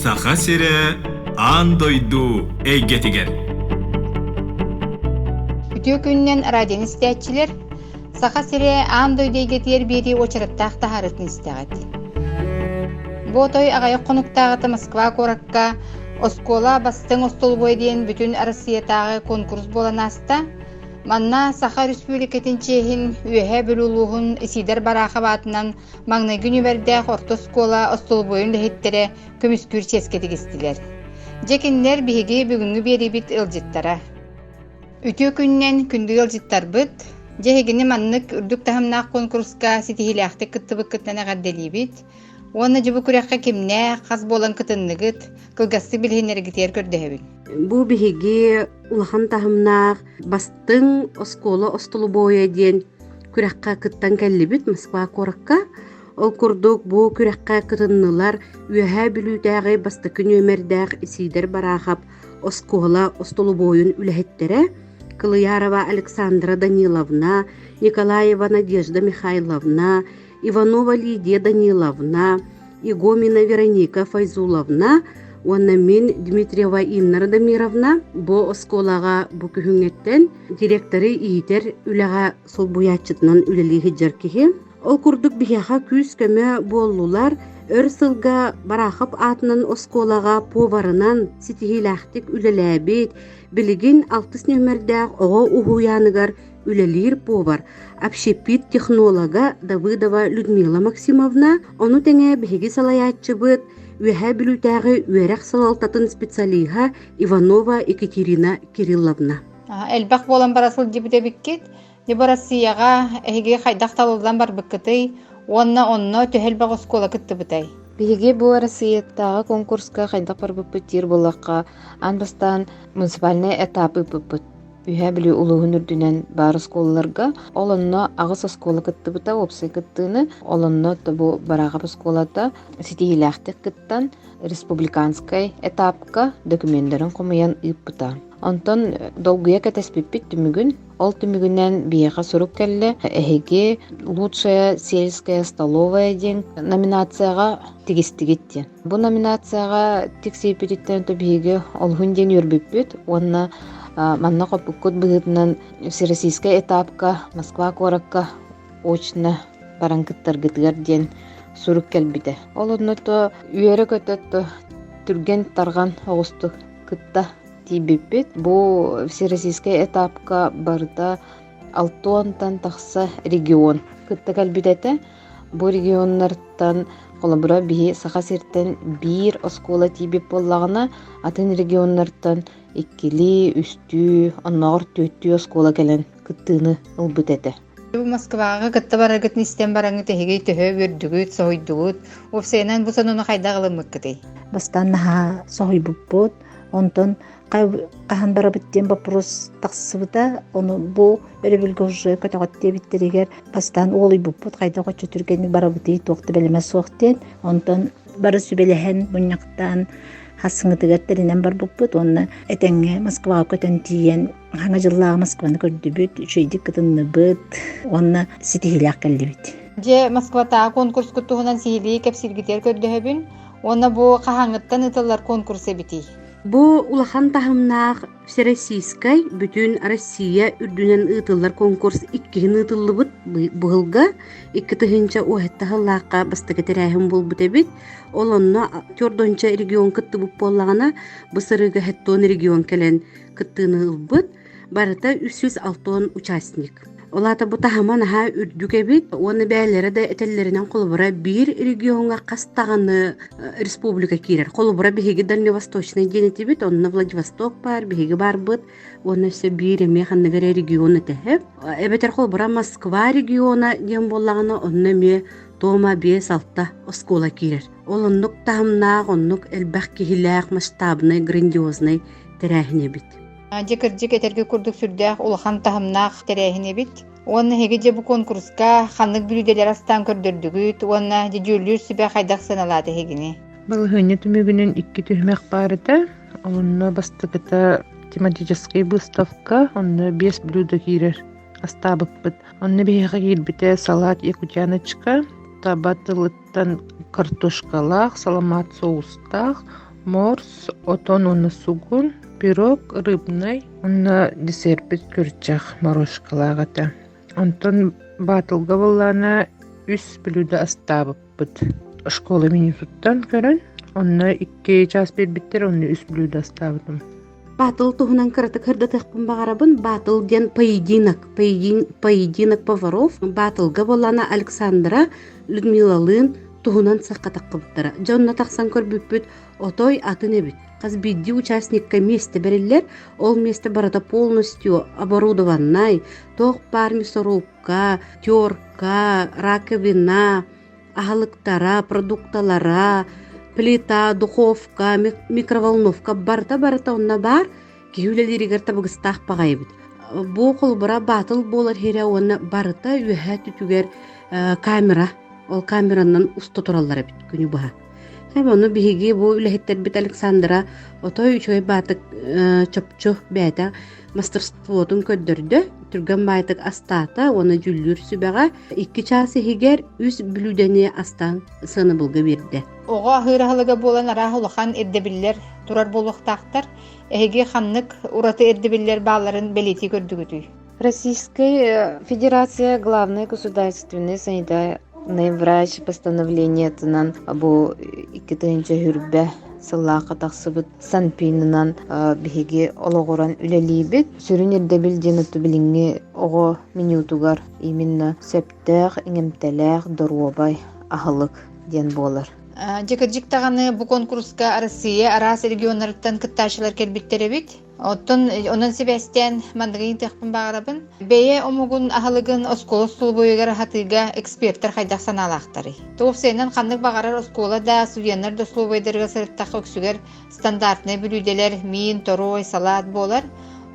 Саха сирэ аан дойду эйгэтигэр. Үтүө күнүнэн радионы истээччилэр, Саха сирэ аан дойду эйгэтигэр биэрии уочараттаах таһаарыытын истэҕит. Бу отой аҕыйах хонуктааҕыта Москва куоракка оскуола бастыҥ остолобуойа диэн бүтүн Арассыыйатааҕы куонкурус буолан ааста. Манна Саха Өрөспүүбүлүкэтин чиэһин Үөһээ Бүлүү улууһун Исидор Барахов аатынан маҥнайгы нүмэрдээх орто оскуола остолобуойун үлэһиттэрэ көмүскүүр чиэскэ тигистилэр. Дьэ кинилэр биһиги бүгүҥҥү биэриибит ыалдьыттара. Үтүө күнүнэн күндү ыалдьыттарбыт! Дьэ эһигини маннык үрдүк таһымнаах куонкуруска ситиһиилээхтик кыттыбыккытынан эҕэрдэлиибит. Уонна дьэ бу күрэххэ кимнээх, хас буолан кытынныгыт, кылгастык билиһиннэргитигэр көрдөһөбүн. Бу биһиги улахан таһымнаах бастыҥ оскуола остолобуойа диэн күрэххэ кыттан кэллибит Москва куоракка. Ол курдук бу күрэххэ кытыннылар Үөһээ Бүлүүтээҕи бастакы нүөмэрдээх Исиидэр Бараахап оскуола остолобуойун үлэһиттэрэ Кылыярова Александра Даниловна, Николаева Надежда Михайловна, Иванова Лидия Даниловна, Егомина Вероника Файзуловна уонна мин Дмитриева Инна Радомировна бу оскуолаҕа бу күһүҥҥэттэн директоры иитэр үлэҕэ солбуйааччытынан үлэлии сылдьар киһи. Ол курдук биһиэхэ күүс-көмө буоллулар, өр сылга Барахов аатынан оскуолаҕа поварынан ситиһиилээхтик үлэлээбит, билигин алтыс нүөмэрдээх оҕо уһуйааныгар үлэлиир повар, общепит технолога Давыдова Людмила Максимовна, ону тэҥэ биһиги салайааччыбыт Үөһээ Бүлүүтээҕи үөрэх салалтатын специалиһа Иванова Екатерина Кирилловна. Элбэх буолан бара сылдьыбыт эбиккит. Дьэ бу Россияҕа эһиги хайдах талыллан барбыккытый уонна онно төһө элбэх оскуола кыттыбытай? Биһиги бу Россиятааҕы конкурска хайдах барбыппыт диир буоллахха, аан бастаан муниципальнай этап ыыппыппыт. Үөһээ Бүлүү улууһун үрдүнэн баар оскуолаларга ол онно аҕыс оскуола кыттыбыта уопсай кыттыыны ол онно бу Бараахап оскуолата ситиһиилээхтик кыттан республиканскай этапка документарын хомуйан ыыппыта. Онтон долгуйа кэтэспиппит түмүгүн ол түмүгүнэн биһиэхэ сурук кэллэ эһиги лучшая сельская столовая диэн номинацияҕа тигистигит диэн. Бу номинацияҕа тиксииппититтэн биһиги олуһун диэн үөрбүппүт уонна манна хоппуккут быһыытынан всероссийскай этапка Москва куоракка очно баран кыттаргытыгар диэн сурук кэлбитэ. Ол онно то үөрэ-көтө түргэн-тарҕан оҕустук кытта тиийбиппит. Бу всероссийскай этапка барыта алтуонтан тахса регион кытта кэлбит этэ. Бу регионнартан, холобура, биһи Саха сиртэн биир оскуола тиийбит буоллаҕына, атын регионнартан иккилии, үстүү, оннооҕор түөртүү оскуола кэлэн кыттыыны ылбыт этэ. Бу Москваҕа кытта бараргытын истэн бараҥҥыт эһиги төһө үөрдүгүт, соһуйдугут? Уопсайынан бу сонуну хайдах ылыммыккытый? Бастаан наһаа соһуйбуппут. Онтон хаһан барабыт диэн боппуруос тахсыбыта. Ону бу өрөбүлгэ уже көтөҕөт диэбиттэригэр бастаан уолуйбуппут хайдах оччо түргэнник барабытый туох да бэлэмэ суох диэн. Онтон бары сүбэлэһэн мунньахтаан хассыҥытыгар тэринэн барбыппыт уонна этэҥҥэ Москваҕа көтөн тиийэн Хаҥа дьыллааҕы Москваны көрдүбүт, үчүгэйдик кытынныбыт уонна ситиһиилээх кэллибит. Дьэ, Москватааҕы конкурскут туһунан сиһилии кэпсииргитигэр көрдөһөбүн уонна бу хаһааҥҥыттан ыытыллар конкурс эбитий? Бу улахан таһымнаах Всероссийскай бүтүн Россия үрдүнэн ыытыллар конкурс иккиһин ыытыллыбыт быһылга 2017 сыллаахха бастакы тэрээһин буолбут эбит. Ол онно төрдонча регион кыттыбыт буоллаҕына, бу сырыыга хэттон регион кэлэн кыттыыны ылбыт. Барыта 360 участник. Ол аата бу таһыма наһаа үрдүк эбит уонна бэйэлэрэ да этэллэринэн холобура биир региоҥҥа хас даҕаны республика киирэр. Холобура биһиги Дальневосточный диэн этибит, онно Владивосток баар, биһиги баарбыт уонна өссө биир эмиэ ханнык эрэ регион этэһэ. Эбэтэр холобура Москва региона диэн буоллаҕына онно эмиэ Тома 5-6 оскуола киирэр. Ол оннук таһымнаах, оннук элбэх киһилээх, масштабнай, грандиознай тэрээһин эбит. Дьэ кырдьык этэргэ курдук сүрдээх улахан таһымнаах тэрээһин эбит. Уонна эһиги дьэ бу куонкуруска ханнык бүлүүдэлэр астаан көрдөрдүгүт уонна дьэ дьүүллүүр сүбэ хайдах сыаналаата эһигини? Балаһыанньа түмүгүнэн икки түһүмэх баар этэ. Онно бастакыта тематическай выставка, онно биэс блюдо киирэр астаабыппыт. Онно биһиэхэ киирбитэ салат якутяночка, таба тылыттан картошкалаах, саламаат соустаах, Морс, отон уонна сугун, пирог рыбнай уонна десерпит күрдьэх морошкалаах этэ. Онтон баатылга буоллаҕына үс блюдо астаабыппыт. Школа менютуттан көрөн, онно икки чаас биэрбиттэр, онно үс блюдо астаабытым. Баатыл туһунан кыратык сырдатыахпын баҕарабын. Баатыл диэн поединок, поединок поваров. Баатылга буоллаҕына Александра Людмилалыын туһунан сахха таххыбыттара. Дьэ онно тахсан көрбүппүт отой атын эбит. Хас биирдии участникка миэстэ бэриллэр. Ол миэстэ барыта полностью оборудованнай, туох баар мясорубка, терка, раковина, аһылыктара, продукталара, плита, духовка, микроволновка барыта-барыта онно баар киһи үлэлииригэр табыгастаах баҕайыбыт. Бу холобура баатыл буолар иһирэ уонна барыта үөһээ түтүгэр камера, ол камеранан уста тураллар эбит күнү быһа. Ону биһиги бу үлэһиттэрбит Александра отой үчүгэй баатык чопчу бэйэтэ мастерствотун көрдөрдө, түргэн баайтык астаата уонна дьүүллүүр сүбэҕэ икки чаас иһигэр үс бүлүүдэни астаан сыанабылга биэрдэ. Оҕо аһыыр аһылыга буолан араах улахан ирдэбиллэр турар буолуохтаахтар. Эһиги ханнык ураты ирдэбиллэр баалларын бэлиэтии көрдүгүтүй? Российская Федерация главный государственный санитарный врач постановлениетынан бу 2000 сыллаахха тахсыбыт Санпинынан биһиги олоҕуран үлэлиибит. Сүрүн ирдэбил диэн оту билиҥҥи оҕо менютугар именно сөптөөх, иҥэмтэлээх, доруобай аһылык диэн буолар. Дьэ кырдьык даҕаны бу конкурска Арассыыйа араас регионнарыттан кыттааччылар кэлбиттэр эбит. Оттон онон сибээстээн манныгы ыйытыахпын баҕарабын. Бэйэ омугун аһылыгын оскуола остолобуойугар аһатыыга экспертэр хайдах санаалаахтарый? Уопсайынан ханнык баҕарар оскуола да, студеннар да остолобуойдарыгар сырыттахха үксүгэр стандартнай бүлүүдэлэр миин, торуой, салаат буолар.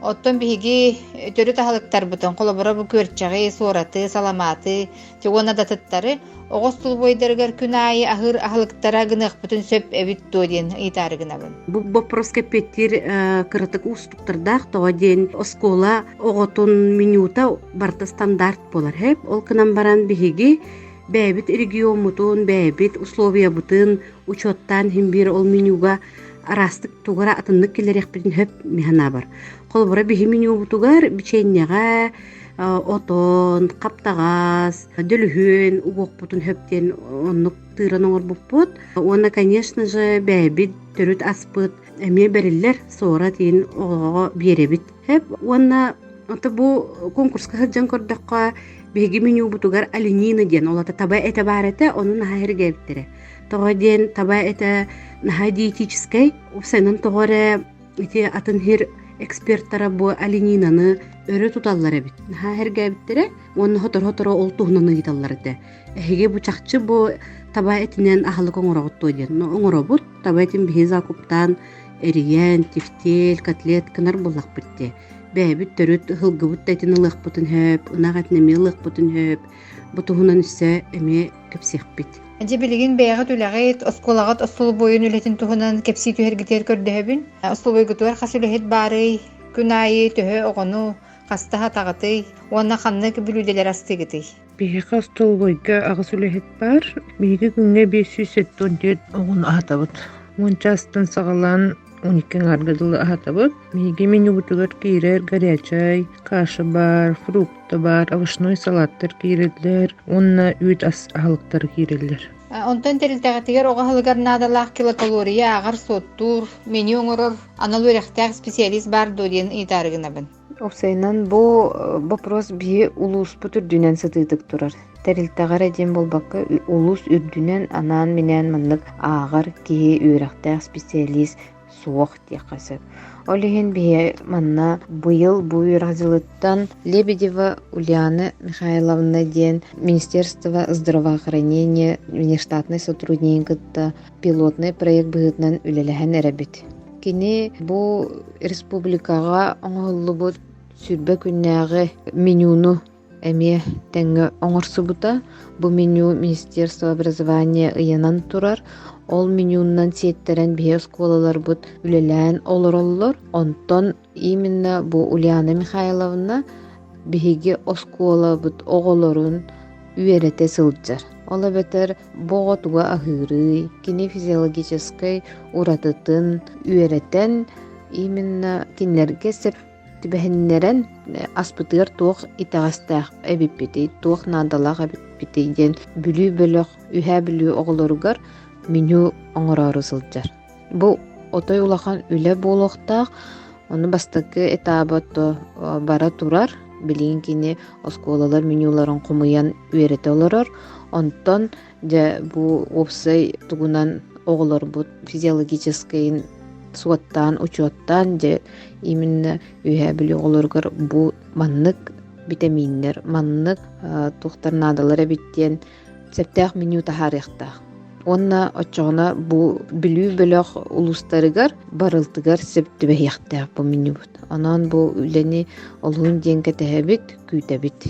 Оттон биһиги төрүт аһылыктарбытын, холобура бу күөрчэҕи, суораты, саламааты, уонна да атыттары оҕо остолобуойдарыгар күн аайы аһыыр аһылыктара гыныахпытын сөп эбит дуо диэн ыйытаары гынабын. Бу боппуруоска эппиэттиир кыратык уустуктардаах тоҕо диэн оскуола оҕотун менюта барыта стандарт буолар. Ол гынан баран биһиги бэйэбит региоммутун, бэйэбит условиябытын учуоттаан иһин биир ол менюга араастык тугара атыннык киллэриэхпитин сөп миһанаабар. Холобура биһи менюбутугар бичиэнньэҕэ отон, хаптаҕас, дөлүһүөн угуохпутун сөп диэн оннук тыыран оҥорбуппут. Уонна, конечно же, бэйэбит төрүт аспыт эмиэ бэриллэр суорат иин оҕоҕо биэрэбит. Сөп. Уонна ото бу конкурска сылдьан көрдөххө, биһиги менюбутугар оленина диэн, ол ата таба этэ баар этэ, ону наһаа эргээбиттэрэ. Тоҕо диэн таба этэ наһаа диетическэй, уопсайынан тоҕо эрэ Ити атын сир экспертара бу оленинаны өрө туталлар эбит. Наһаа сэргээбиттэрэ уонна сотору-сотору ол туһунан ыйыталлар этэ. Эһиги бу чахчы бу таба этинэн аһылык оҥороҕут дуо диэн. Но оҥоробут. Таба этин биһи закуптаан эрийэн, тефтель, котлет гынар буоллахпыт дии. Бэйэбит төрүт ыһылгыбыт да этин ылыахпытын сөп, ынах этин эмиэ ылыахпытын сөп. Бу туһунан өссө эмиэ кэпсиэхпит. Дьэ билигин бэйэҕит үлэҕит, оскуолаҕыт остолобуойун үлэтин туһунан кэпсии түһэргитигэр көрдөһөбүн. Остолобуойгутугар хас үлэһит баарый, күн аайы төһө оҕону хаста аһатаҕытый уонна ханнык бүлүүдэлэри астыыгытый? Биһиэхэ остолобуойга аҕыс үлэһит баар. Биһиги күҥҥэ 574 оҕону аһатабыт. Уон чаастан саҕалаан 12 аҥаарга дылы аһатабыт. Биһиги менюбутугар киирэр горячай, каша баар, фрукта баар, овощной салаттар киирэллэр уонна үүт ас аһылыктара киирэллэр. Онтон тэрилтэҕитигэр оҕо аһылыгар наадалаах килокалория ааҕар-суоттуур, меню оҥорор анал үөрэхтээх специалист баар дуо диэн ыйытаары гынабын. Уопсайынан бу вопрос биһи улууспут үрдүнэн сытыытык турар. Тэрилтэҕэ эрэ диэн буолбакка, улуус үрдүнэн анаан-минээн маннык ааҕар киһи үөрэхтээх специалист суох диэххэ сөп. Ол иһин биһи манна быйыл бу үөрэх дьылыттан Лебедева Ульяна Михайловна диэн Министерство здравоохранения внештатнай сотруднигын кытта пилотнай проект быһыытынан үлэлэһэн эрэбит. Кини бу республикаҕа оҥоһуллубут 20 күннээҕи менюну эмиэ тэҥҥэ оҥорсубута. Бу меню Министерство образования ыйанан турар. Ол менюнан сиэттэрэн биһи оскуолаларбыт үлэлээн олороллор. Онтон именно бу Ульяна Михайловна биһиги оскуолабыт оҕолорун үөрэтэ сылдьар. Ол эбэтэр бу оҕо туга аһыырый, кини физиологическай уратытын үөрэтэн, именно кинилэргэ сөп түбэһиннэрэн аспытыгар туох итэҕэстээх эбиппитий, туох наадалаах эбиппитий диэн Бүлүү бөлөх Үһээ Бүлүү оҕолоругар меню оҥороору сылдьар. Бу отой улахан үлэ буолуохтаах, ону бастакы этаба то бара турар, билигин кини оскуолалар менюларын хомуйан үөрэтэ олорор, онтон дьэ бу уопсай тугунан оҕолорбут физиологическайын суоттаан, учуоттаан дьэ именно Үөһээ Бүлүү оҕолоругар бу маннык битэмииннэр, маннык туохтар наадалар эбит диэн сөптөөх меню таһаарыахтаах. Уонна оччоҕуна бу Бүлүү бөлөх улуустарыгар барылтыгар сөп түбэһиэхтээх бу менюбут. Онон бу үлэни олуһун диэн кэтэһэбит, күүтэбит.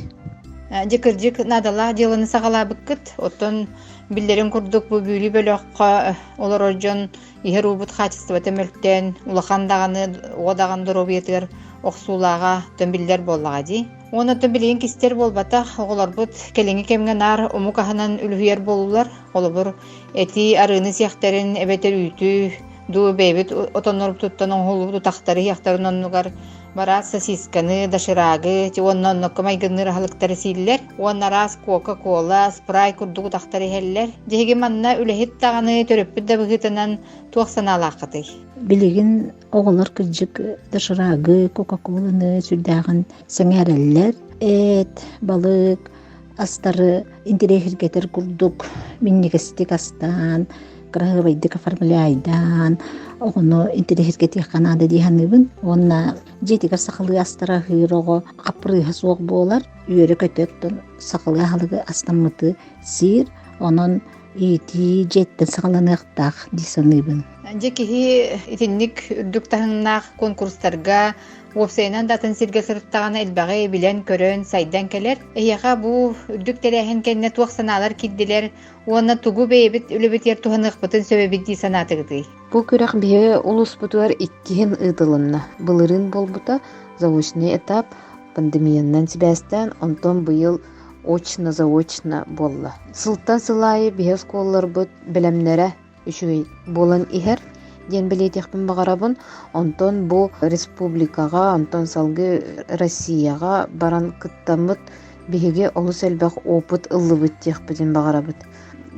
Дьэ кырдьык наадалаах дьыаланы саҕалаабыккыт. Оттон биллэрин курдук бу Бүлүү бөлөххө олорор дьон иһэр уубут хаачыстыбата мөлтөөн, улахан даҕаны, оҕо даҕаны доруобуйатыгар охсуулааҕа тон биллэр буоллаҕа дии. Уонна оттон билигин кистэр буолбатах, оҕолорбут кэлиҥҥи кэмҥэ наар омук аһынан үлүһүйэр буоллулар. Холобур, эти, арыыны сиэхтэрин эбэтэр үүтү дуу бэйэбит отоннорбутуттан оҥоһуллубут утахтары иһиэхтэрин оннугар бараат сосисканы, доширагы уонна оннукка майгынныыр аһылыктары сииллэр. Уонна араас кока-кола, спрайт курдук утахтары иһэллэр. Дьиһиги манна үлэһит даҕаны, төрөппүт да быһыытынан туох санаалааххытый? Билигин Оҕолор кырдьык доширагы, кока-коланы сүрдээҕин сэҥээрэллэр. Эт, балык астары интэриэһиргэтэр курдук минньигэстик астаан, кыраһыабайдык оформляйдаан оҕону интэриэһиргэтиэххэ наада дии саныыбын. Уонна дьиэтигэр сахалыы астары аһыыр оҕо хаппырыыһа суох буолар, үөрэ-көтө оттон сахалыы аһылыгы астаммыты сиир. Онон иитии дьиэттэн саҕаланыахтаах дии саныыбын. Дьэ киһи итинник үрдүк таһымнаах конкурстарга уопсайынан да атын сиргэ сырыттаҕына элбэҕи билэн-көрөн, сайдан кэлэр. Эһиэхэ бу үрдүк тэрээһин кэннэ туох санаалар киирдилэр уонна тугу бэйэбит үлэбитигэр туһаныахпытын сөп эбит дии санаатыгытый? Бу күрэх биһиги улууспутугар иккиһин ыытылынна. Былырыын буолбута заочный этап пандемиянан сибээстээн, онтон быйыл очно-заочно буолла. Сылтан сыл аайы биһи оскуолаларбыт бэлэмнэрэ үчүгэй буолан иһэр диэн бэлиэтиэхпин баҕарабын. Онтон бу республикаҕа, онтон салгыы Россияҕа баран кыттаммыт биһиги олус элбэх опыт ыллыбыт диэхпитин баҕарабыт.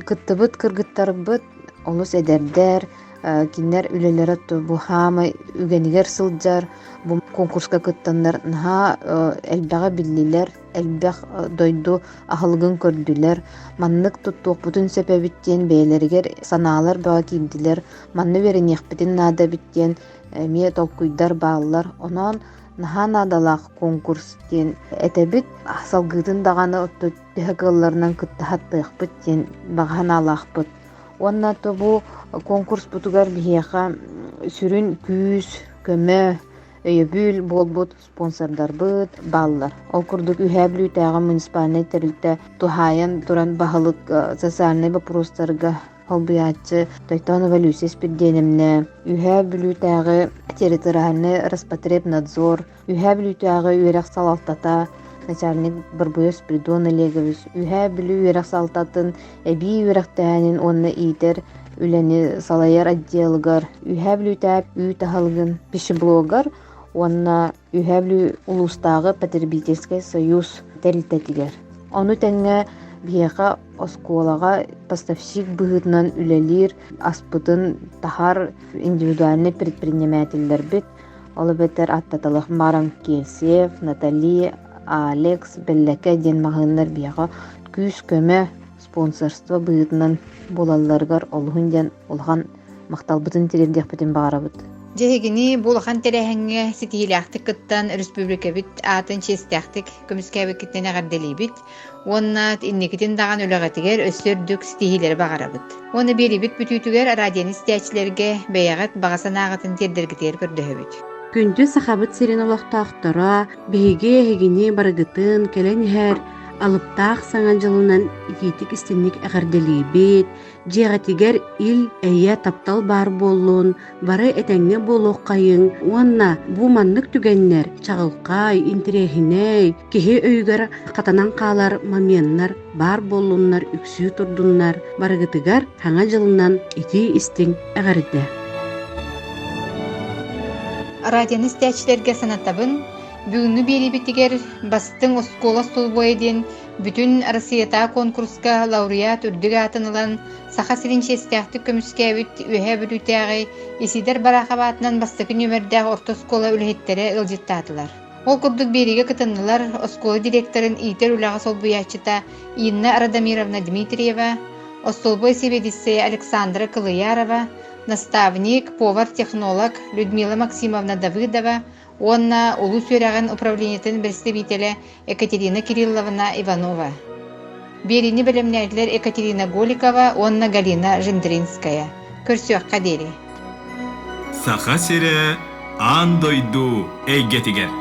Кыттыбыт кыргыттарбыт олус эдэрдэр, кинилэр үлэлэрэ бу хаамай үгэнигэр сылдьар, бу конкурска кыттаннар наһаа элбэҕи биллилэр, элбэх дойду аһылыгын көрдүлэр, маннык туттуохпутун сөп эбит диэн бэйэлэригэр санаалар бөҕө киирдилэр, манна үөрэниэхпитин наада эбит диэн эмиэ толкуйдар бааллар. Онон наһаа наадалаах конкурс диэн этэбит. Салгыытын даҕаны төһө кыалларынан кытта сатыахпыт диэн баҕа санаалаахпыт. Уонна то бу конкурспутугар биһиэхэ сүрүн күүс, көмө, өйөбүл буолбут спонсордарбыт бааллар. Ол курдук Үһээ Бүлүүтээҕи муниципальнай тэрилтэ туһаайан туран баһылык социальнай боппуруостарга солбуйааччы Тойтонова Люся Спирдиэнэмнэ, Үһээ Бүлүүтээҕи территориальнай Роспотребнадзор, Үһээ Бүлүүтээҕи үөрэх салалтата начальник Барбуев Спиридон Олегович, Үһээ Бүлүү үөрэх салалтатын эбии үөрэхтээһинин уонна иитэр үлэни салайар отделыгар, Үһээ Бүлүүтээҕи үүт аһылыгын пищеблогар уонна Үһээ Бүлүү улуустааҕы потребительскай союз тэрилтэтигэр. Ону тэҥэ биһиэхэ оскуолаҕа поставщик быһыытынан үлэлиир аспытын таһар индивидуальнай предпринимателлэрбит, ол эбэтэр аттаталах Марам Кесев, Натали, Алекс, Бэллэкэ диэн маҕаһыыннар биһиэхэ күүс-көмө, спонсорство быһыытынан буолалларыгар олуһун диэн улахан махталбытын тириэрдиэхпитин баҕарабыт. Дьэ эһигини бу улахан тэрээһиҥҥэ ситиһиилээхтик кыттан өрөспүүбүлүкэбит аатын чиэстээхтик көмүскээбиккитинэн эҕэрдэлиибит уонна инникитин даҕаны үлэҕитигэр өссө үрдүк ситиһиилэри баҕарабыт. Уонна биэриибит бүтүүтүгэр радионы истээччилэргэ бэйэҕит баҕа санааҕытын тиэрдэргитигэр көрдөһөбүт. Күндү Сахабыт сирин олохтоохторо, биһиги эһигини барыгытын кэлэн иһэр. Алыптаах Саҥа дьылынан итиитик-истинник эҕэрдэлиибит, дьиэҕитигэр ил-эйэ, таптал баар буоллун, бары этэҥҥэ буолуоххайыҥ уонна бу маннык түгэннэр чаҕылхай, интэриэһинэй, киһи өйүгэр хатанан хаалар моменнар баар буоллуннар, үксүү турдуннар, барыгытыгар Саҥа дьылынан итии-истиҥ эҕэрдэ! Радионы истээччилэргэ санатабын, бүгүҥҥү биэриибитигэр Бастыҥ оскуола остолобуойа диэн бүтүн Россиятааҕы куонкуруска лауреат үрдүк аатын ылан Саха сирин чиэстээхтик көмүскээбит Үөһээ Бүлүүтээҕи Исидор Барахов аатынан бастакы нүөмэрдээх орто оскуола үлэһиттэрэ ыалдьыттаатылар. Ол курдук биэриигэ кытыннылар оскуола директорын иитэр үлэҕэ солбуйааччыта Инна Радомировна Дмитриева, остолобуой сэбиэдиссэйэ Александра Кылыярова, наставник, повар-технолог Людмила Максимовна Давыдова уонна улуус үөрэҕин управлениетын бэрэстэбиитэлэ Екатерина Кирилловна Иванова. Биэриини бэлэмнээтилэр Екатерина Голикова уонна Галина Жендринская. Көрсүөххэ диэри. Саха сирэ аан дойду эйгэтигэр.